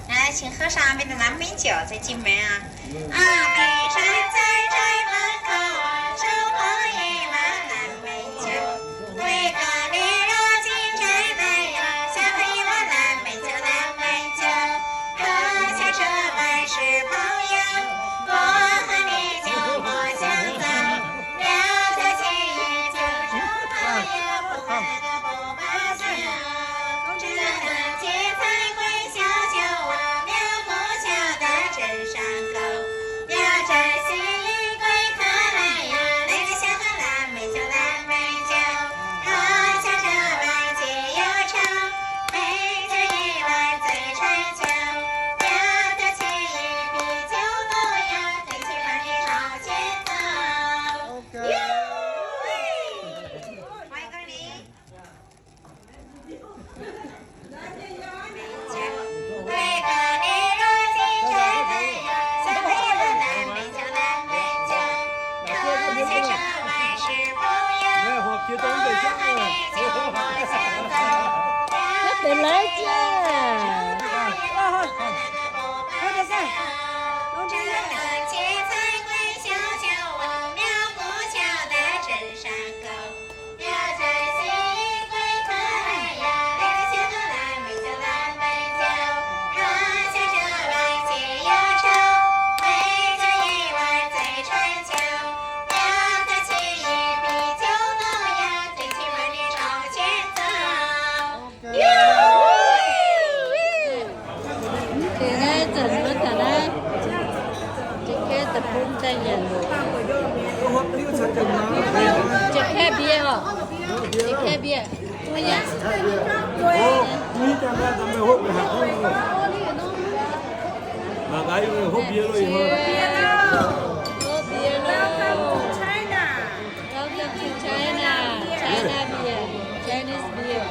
来，请喝上面的蓝莓酒，再进门啊。啊，北山在这门口，手捧一碗蓝莓酒。 Janx-kaeqv deic-bung daaih nyanc. Janx-kaeqv mbie oc. Janx-kaeqv mbie. Hopv mbie loh. Hopv mbie loh. Welcome to China. China beer. Chinese beer.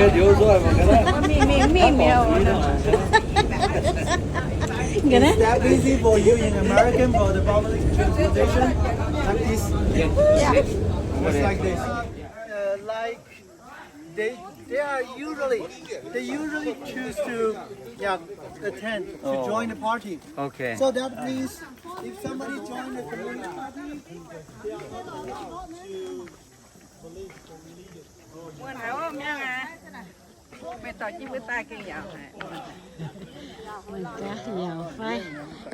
Is that easy for you in American for the public transportation? Like this? Yeah. It's like this. Uh, like they, they are usually, they usually choose to, yeah, attend to join the party. Okay. So that means if somebody join the communist party, they are not allowed to. Mbuo naaiv mienh aac, meih dorh jienv mbuo daaih gengh yaauc haic. Meih gaax yaauc fai?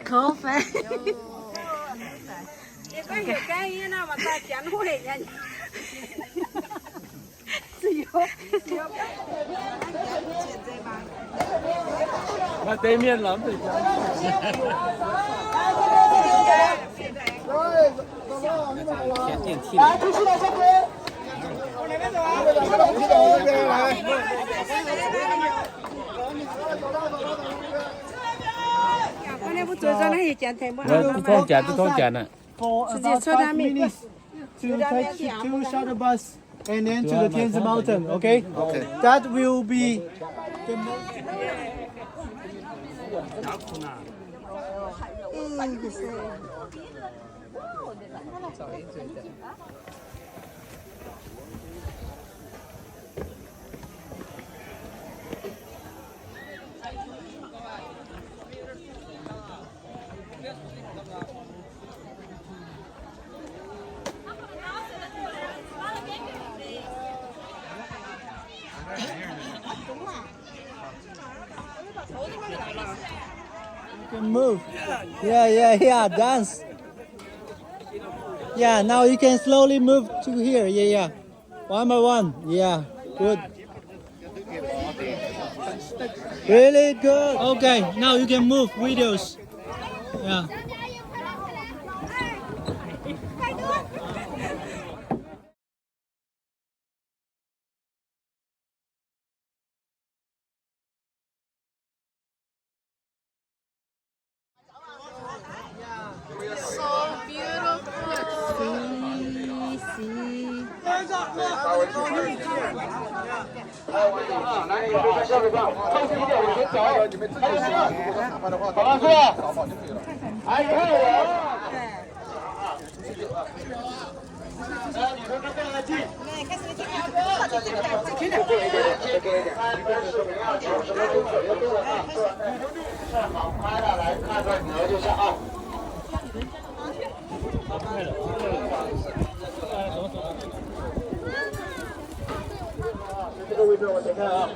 Kouv fai? Yie gorngv heuc gaengh nyei nor, mangc gaax janx huv hec nyei. Maaih deix mienh lorz mv zeiz janx. Duqv tong janx, duqv tong janx aqv. For about five minutes to take two shuttle bus and then to the Tianzi Mountain, okay? Okay. That will be the most You can move. Yeah, yeah, yeah, dance. Yeah, now you can slowly move to here. Yeah, yeah. One by one. Yeah, good. Really good. Okay, now you can move videos. Yeah. So beautiful. See, see. 这个位置往前看啊。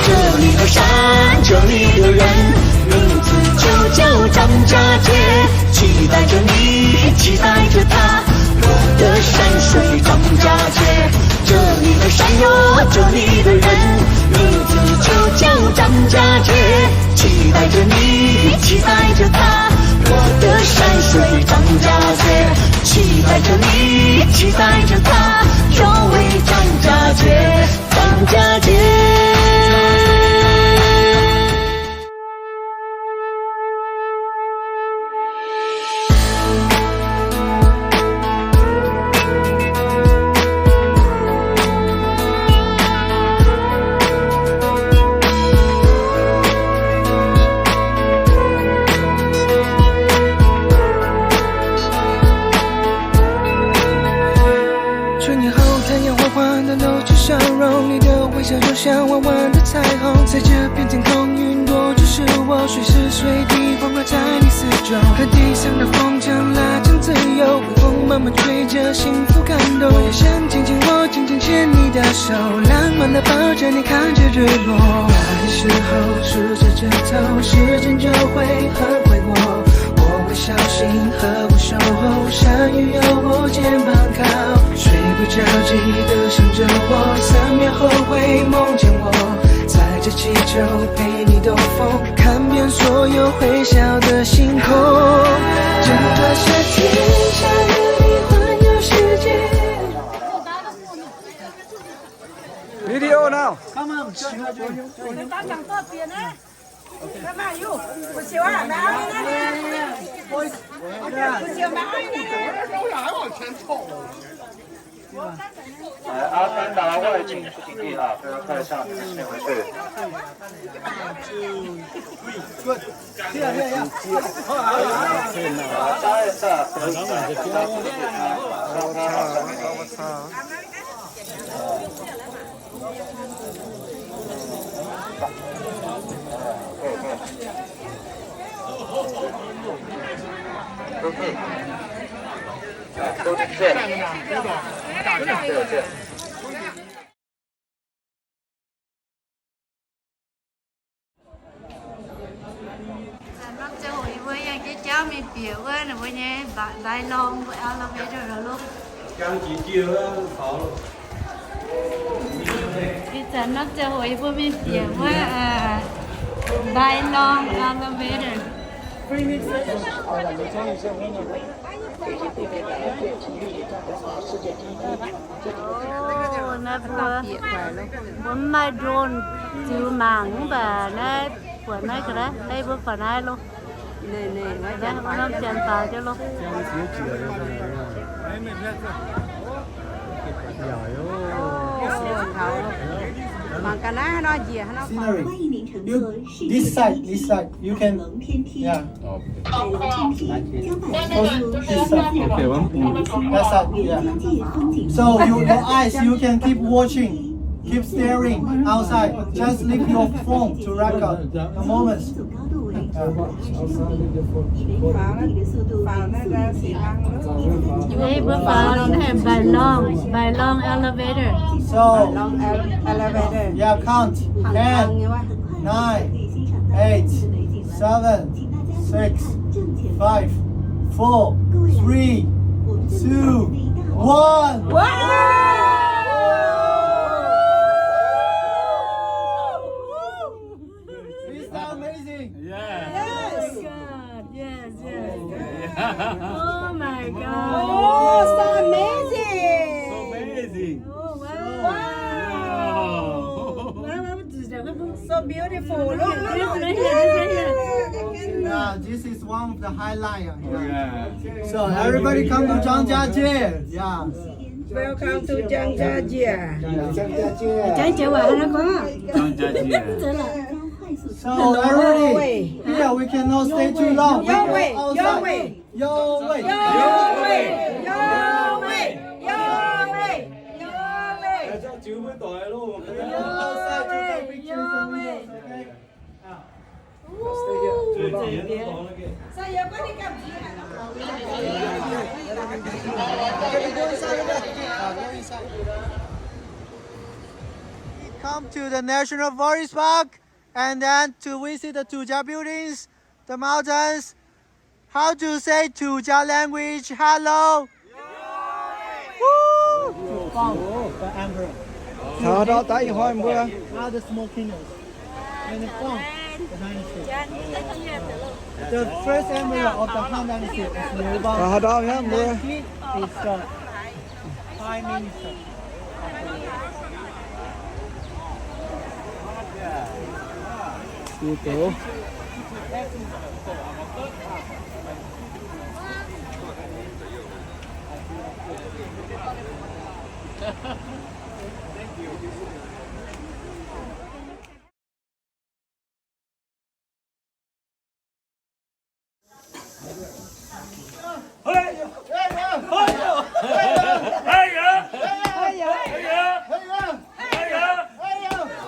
这里的山，这里的人，名字就叫张家界，期待着你，期待着他。我的山水张家界，这里的山哟，这里的人，名字就叫张家界。 期待着你，期待着他，我的山水张家界，期待着你，期待着他，要为张家界，张家界。 春天后，太阳缓缓地露出笑容，你的微笑就像弯弯的彩虹，在这片天空云朵，注视我，随时随地环绕在你四周。和地上的风将拉长自由，微风慢慢吹着，幸福感动。我也想紧紧握，紧紧牵你的手，浪漫地抱着你，看着日落。那时候数着指头，时间就会很快过。 我会小心呵护守候，下雨有我肩膀靠，睡不着记得想着我，三秒后会梦见我，在这气球陪你兜风，看遍所有会笑的星空。整个夏天想和你环游世界。 Video now. Come on, join, join, join. 你打赏多点呢。 Come on, you. 不喜欢，来，来，来。来，阿三达外请出请地啊，各位快上前面为对。 Ih zanc norm ziangh hoc yie mbuo yangh jienv jauv mingh bieqc wuov ninh mbuo nyei mbaix lorng mbuo elevator loh. Ih zanc norm ziangh hoc yie mbuo mingh bieqc wuov mbaix lorng elevator. Naaiv mbuo, mbuo mv maaih drone ziux mangc mv baac naaiv buatc naaiv ga'naaiv, naaiv mbuo faaux naaiv loh. Naaiv mbuo norm janx faaux jienv loh. Mangc ga'naaiv nor njiec hnangv nor. Scenery. You, this side, this side. You can, yeah. Oh, this side. Okay, one. That side, yeah. So you, your eyes, you can keep watching, keep staring outside. Just leave your phone to record a moment. Faaux naaiv, faaux naaiv, faaux naaiv. Ih, mbuo faaux naaiv mbaix lorng, mbaix lorng elevator. So, yeah, count. Ten, nine, eight, seven, six, five, four, three, two, one. Wow! Is that amazing? Yes. Oh my God. Yes, yes. Oh my God. Oh, so amazing. So amazing. Oh, wow. Wow. Wow, wow. So beautiful. Look, look, look. Right here, right here. Yeah, this is one of the highlight. Yeah. So everybody come to Zhangjiajie. Yeah. Welcome to Zhangjiajie. Zhangjiajie. Zhangjiajie. So everybody, here we cannot stay too long. We go outside. Your way. Your way. Your way. Your way. Your way. Your way. Your way. Outside to take pictures and videos, okay? Come to the National Forest Park and then to visit the Tujia buildings, the mountains. How to say Tujia language hello? Woo! Taux ndau daaih ih hnoi mbuo. Are the small kingdoms. And the Fang, the dynasty. The first emperor of the Han dynasty is Liu Bang. Taux ndau hnangv mbuo. Dynasty is the Prime Minister.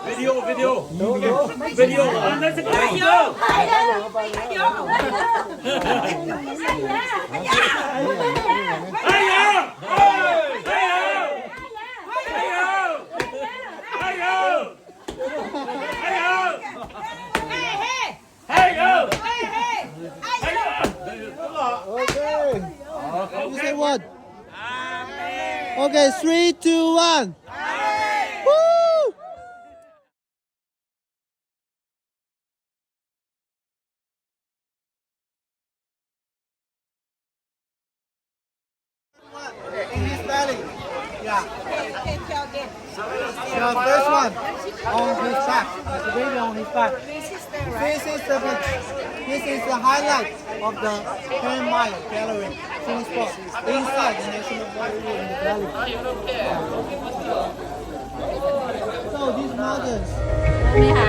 Video, video. Video. Hey, yo! Hey, yo! Hey, yo! Okay. You say what? Amen. Okay, three, two, one. Amen. Woo! English spelling. Yeah. The first one on his back. The baby on his back. This is the beach. This is the highlight of the Ten Mile Gallery, Singapore, inside the National Gallery in the valley. So these mountains. Hello.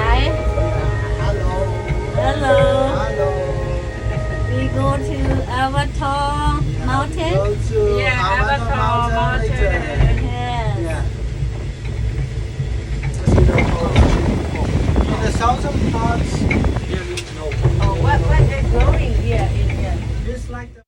Hello. Hello. We go to Avator Mountain. Go to Avator Mountain later. Yes. Yeah. In the southern parts, there is no. Oh, what, what they growing here in here? It's like the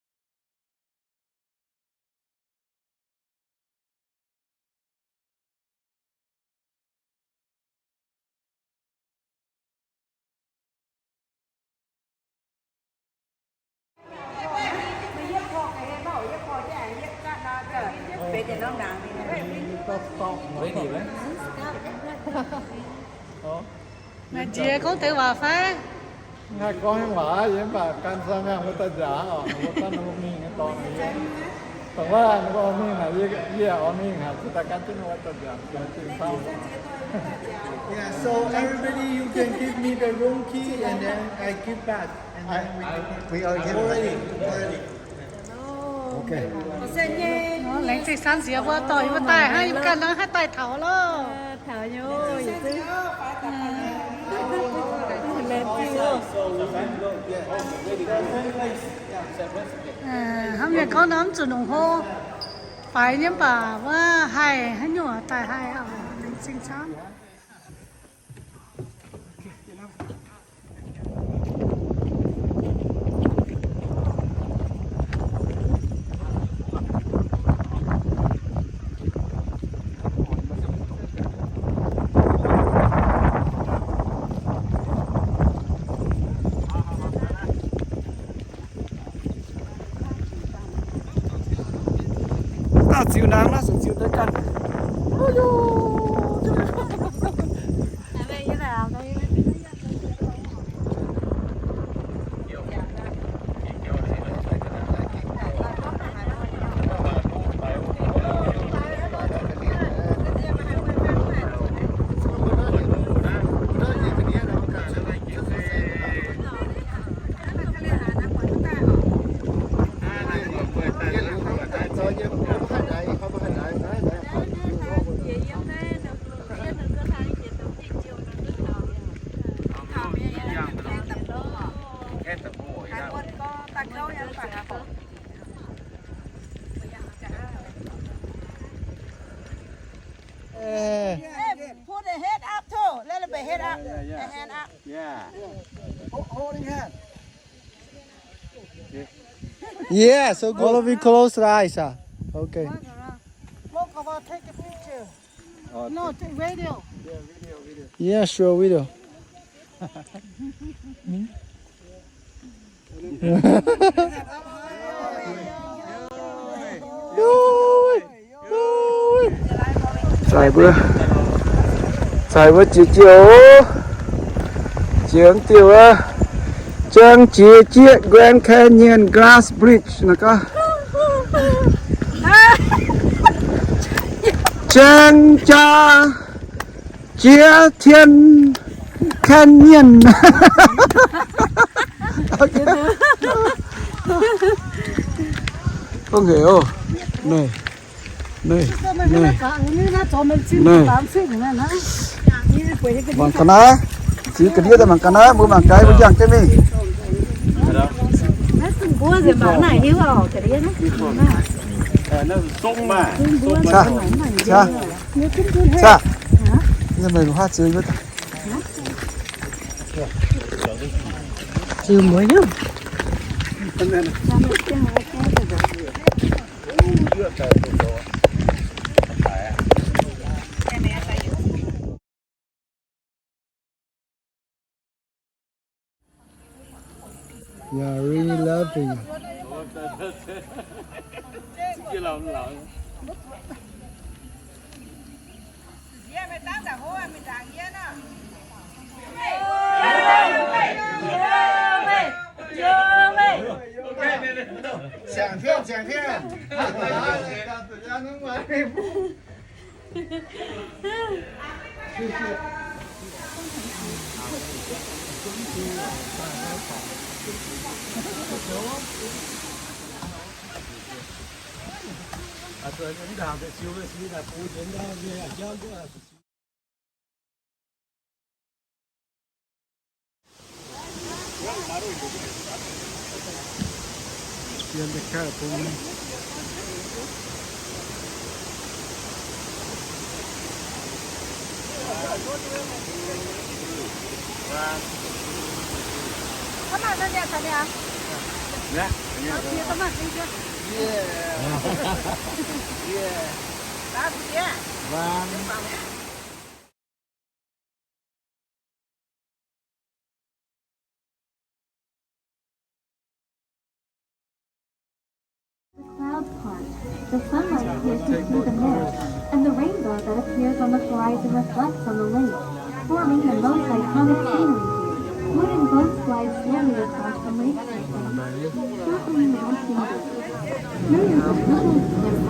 Naaic nziex gorngv deix waac fai? Haih gorngv nyei waac, yie mv baac gan sai miangh mbuo daaih nziaauc oc, mbuo gorngv ninh mbuo mingh nyei dorngx. Dongh wuov ninh mbuo mingh naaic, yie, yie oix mingh haic, cingx daaih gan jienv ninh mbuo daaih nziaauc, nziaauc jienv camv. Yeah, so everybody, you can give me the room key and then I give back. And then we, we already, already. Okay. Laengz zingh camv, nziex mbuo dorh yie mbuo daaih hnangv, yie mbuo ganh hnangv haih daaih taux loh. Taux nyei, laengz zingh oc. Hnamv mienh gorngv nor mv zuqc longc hlo, faix nyei mv baac wuov haih haaix nyungc daaih haih oc. Laengz zingh camv. Daaih ziux naang naaiv, ziux deix ganh. Hey, put the head up too. Little bit head up. Yeah, yeah, yeah. The hand up. Yeah. Ho-, holding hand. Yeah, so good. All of you close the eyes, ah. Okay. Walk around. Walk around, take a picture. Oh, no, take video. Yeah, video, video. Yeah, sure, video. Zaaix mbuo, zaaix mbuo jiex jiouv, jiex diuh wuov, jangx jiex jieqv Grand Canyon Glass Bridge naaiv gaax. Jangx jaa jiex Tien Canyon. Không hiểu. Này. Này. Này. Này. Mangc ga'naaiv. Ziux ga'ndiev daaih mangc ga'naaiv, mbuo mangc gaax mbuo jangx jienv mingh. Caa, caa. Caa. Yie meih lungh haav ziux wuov. Ziux mbuo nyungc. Yeah, really loving. The clouds part, the sunlight pierces through the mist, and the rainbow that appears on the horizon reflects on the lake, forming the most iconic scenery here. Wooden boats glide slowly across the lake surface, sharply arresting the Millions of ripples spread out,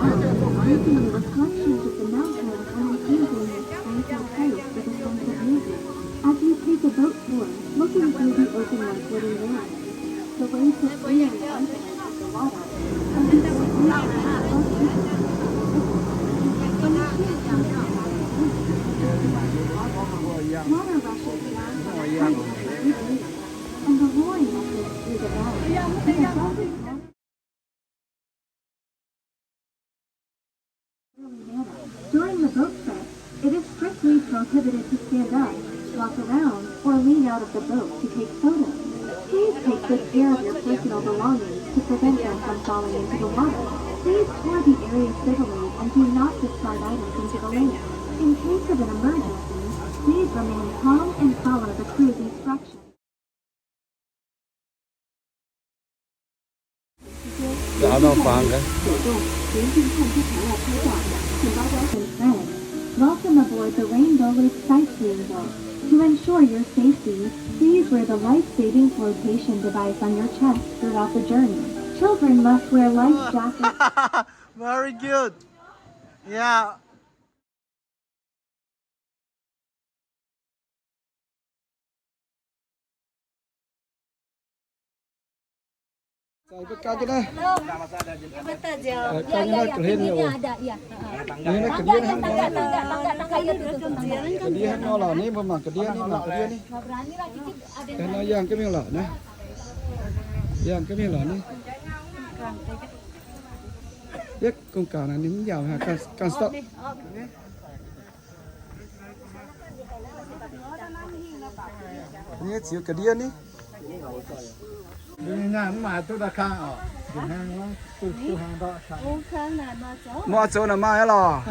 making the reflections of the mountains an imposing and tranquil place for the sunset movement. As you take a boat tour, looking through the open white wooden railings, the waves hit clear and confident of the water, and the water rushes down from the height of the river, and the roaring echoes through the valley. The abundant water During the boat trip, it is strictly prohibited to stand up, walk around, or lean out of the boat to take photos. Please take good care of your personal belongings to prevent them from falling into the water. Please tour the area civilly and do not discard items into the lake. In case of an emergency, please remain calm and follow the crew's instructions. Aav nor faang gaax. Welcome aboard the Rainbow Reef sightseeing boat. To ensure your safety, please wear the life-saving flotation device on your chest throughout the journey. Children must wear life jackets. Very good. Yeah. Yangh ga'mingh lorqc naaiv. Yangh ga'mingh lorqc naaiv. Yietv gong gaax naaiv ninh mv yaac ganh stop. Nyei ziux ga'ndiev ni. Mv maaih duqv daaih kang oc. Mv oix zoux naaic maaih lorqc.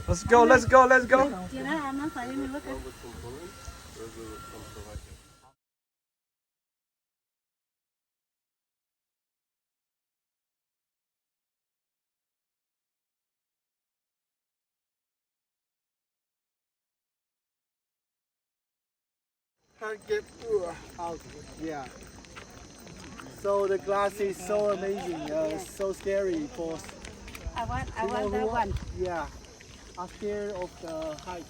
Let's go, let's go, let's go. Can't get through. Out. Yeah. So the glass is so amazing. Uh, so scary for I want, I want that one. Yeah. I'm scared of the height.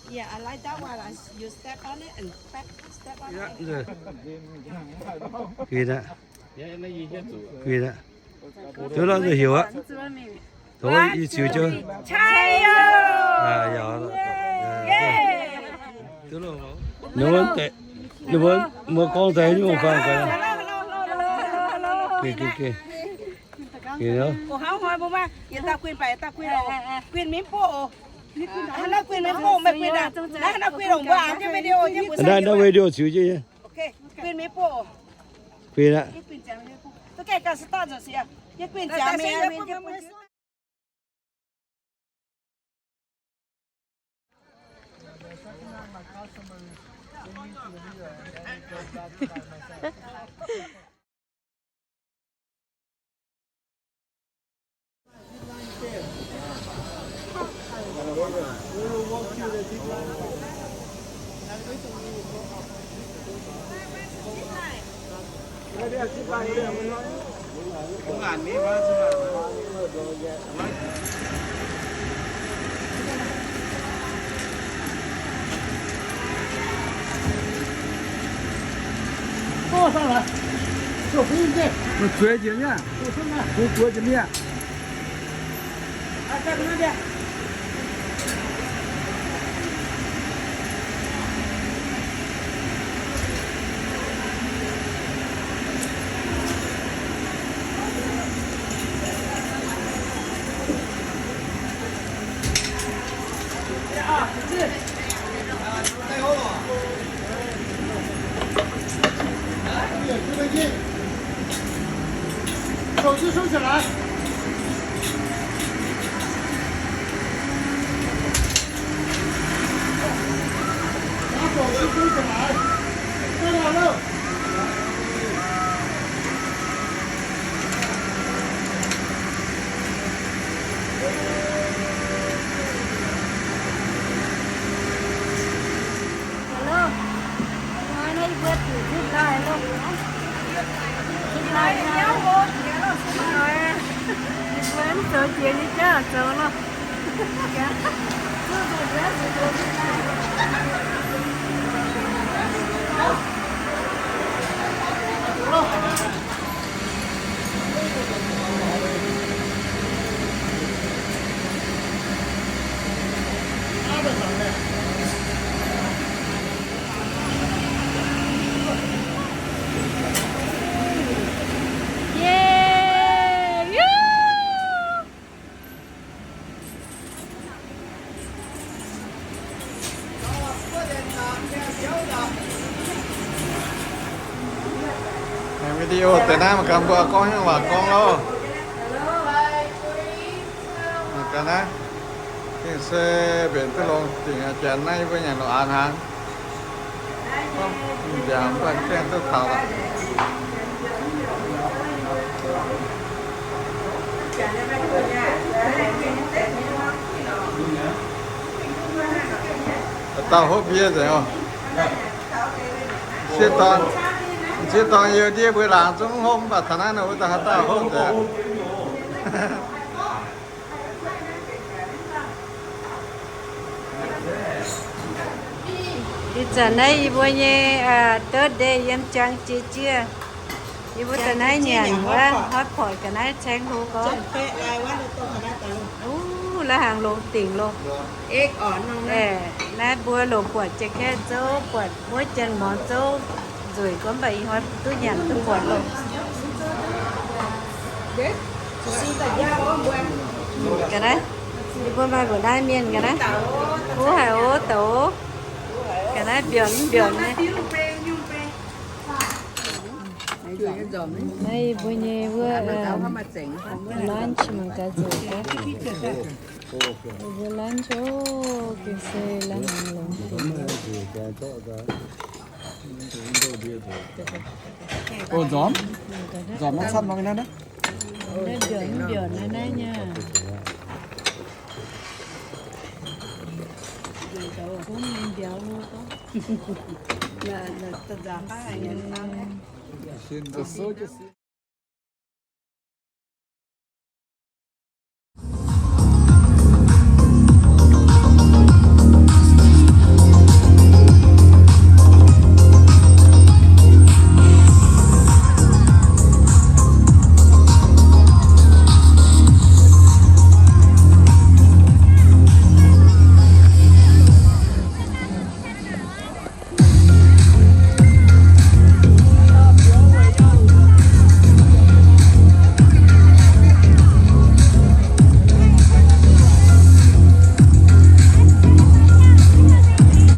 Yeah, I like that one. I, you step on it and step, step on it. Quên aqv. Quên aqv. Tov lorqc, nzunc heuc aqv. Tov yie ziux jienv. Ninh mbuo, ninh mbuo gorngv deix nyungc faanh gaax. Naaiv video ziux jienv. Quên aqv. Meih zueiz njiec mienh, bungx buoz njiec mienh. Hello. Hnoi naaiv yie mbuo ziqc zipv laih loh. Zipv laih, yie mbuo mv zoux jiex nyei jauv zoux loh. Video deix naaiv mangc gaax mbuo gorngv hnyouv waac gorngv loh. Mangc gaax naaiv, gengh se mbenc duqv longx dingc aqv. Janx naaiv yie mbuo nyanc longc aqv hnaangx. Mv nziaauc mv baac gengh duqv taux aqv. Haaix dauh hopv mbie nzengc oc. Sieqv dorn, sieqv dorn yie ndiev mbuo laangz zungv hopv, mv baac taux naaiv nor wuov dauh haaix dauh hopv nzengc. Ih zanc naaiv yie mbuo nyei, aa, third day yiem jangx jiex jiex. Yie mbuo daaih naaiv nyanc wuov hotpot ga'naaiv caeng hlo gorngv. Uv, la'hnaangx longx dingc loh. Naaiv mbuo loc buatc jiex kaeqv zouv, buatc wuov janx-muangz zouv nzueic gorngv, mv baac ih hnoi duqv nyanc duqv buatc loh. Ga'naaiv, yie mbuo maaih mbuoqc naaiv mienh ga'naaiv. Uv haic ov, douc ov. Ga'naaiv mbiaauc mv mbiaauc nyei. Naaiv yie mbuo nyei wuov, lunch mangc gaax nzueic gaax. Yie mbuo lunch ov, gengh se la'hnaangx longx dingc. Ov, nzormx, nzormx naaiv camv nor naaiv. Naaiv mbiaauc mv mbiaauc naaiv naaiv nyei. Bungx mingh mbiauz gorngv.